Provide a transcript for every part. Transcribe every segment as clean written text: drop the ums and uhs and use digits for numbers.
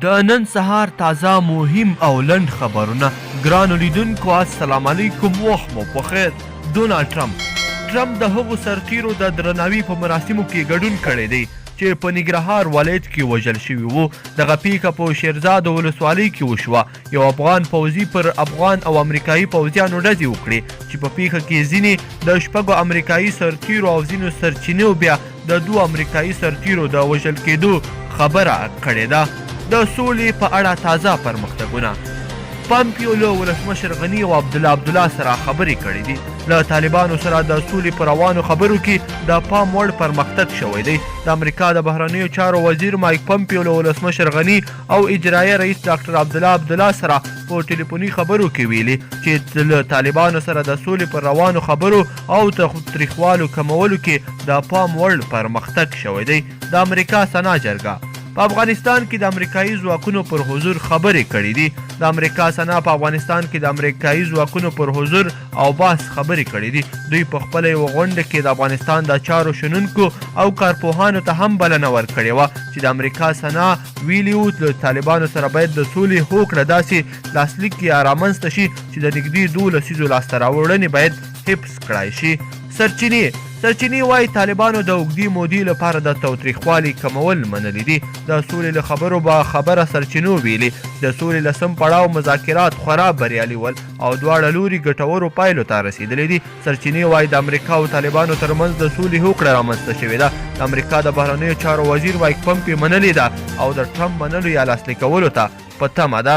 د نن سهار تازه مهم او لنډ خبرونه. ګرانو لیدونکو السلام علیکم، وخت مو په خیر. ډونالډ ټرمپ ټرمپ د هغو سرتیرو د درناوي په مراسمو کې ګډون کړی دی چې په ننګرهار ولایت کې وژل شوي وو. دغه پیښه په شیرزادو ولسوالۍ کې وشوه. یو افغان پوځي پر افغان او امریکایي پوځیانو ډزې وکړې چې په پیښه کې ځینې د شپږو امریکایي سرتیرو او ځینو سرچینو بیا د دوو امریکایي سرتیرو د وژل کېدو خبره کړې ده. د سولې په اړه تازه پرمختګونه. پمپیو له ولسمشر غني او عبدالله عبدالله سره خبرې کړې دي. له طالبانو سره د سولې په روانو خبرو کې د پام وړ پرمختګ شوی دی. د امریکا د بهرنیو چارو وزیر مایک پمپیو له ولسمشر غني او اجرایه رئیس ډاکټر عبدالله عبدالله سره په ټلیفوني خبرو کې ویلي چې له طالبانو سره د سولې پر روانو خبرو او تریخوالو کمولو کې د پام وړ پرمختګ شوی دی. د امریکا سنا جرګه په افغانستان کې د امریکایي ځواکونو پر حضور خبرې کړې دي. د امریکا سنا په افغانستان کې د امریکایي ځواکونو پر حضور او بحث خبرې کړې دي. دوی په خپله یوه غونډه کې د افغانستان د چارو شنونکو او کارپوهانو ته هم بلنه ورکړې وه چې د امریکا سنا ویلي وو، له طالبانو سره باید د سولې هوکړه داسې لاسلیک یا رامنځته شي چې د نږدې دوو لسیزو لاسته راوړنې باید حفظ کړای شي. سرچینې سرچینې وايي، طالبانو د اوږدې مودې لپاره د تاوتریخوالي کمول منلي دي. د سولې له خبرو با خبره سرچینو ویلي، د سولې لسم پړاو مذاکرات خورا بریالي ول او دواړه لوري ګټورو پایلو ته رسېدلي دي. سرچینې وايي، د امریکا او طالبانو ترمنځ د سولې هوکړه رامنځته شوې ده. د امریکا د بهرنیو چارو وزیر مایک پمپي منلې ده او د ټرمپ منلو یا لاسلیکولو ته په تمه ده.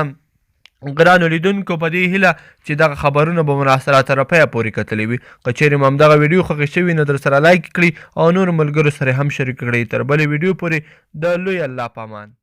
ګرانو لیدونکو، په دې هیله چې دغه خبرونه به مو راسره تر پایه پورې کتلي وي. که چیرې مو همدغه ویډیو خوښه شوي نو درسره لایک کړي او نورو ملګرو سره هم شریک کړئ. تر بلې ویډیو پورې د لوی الله په امان.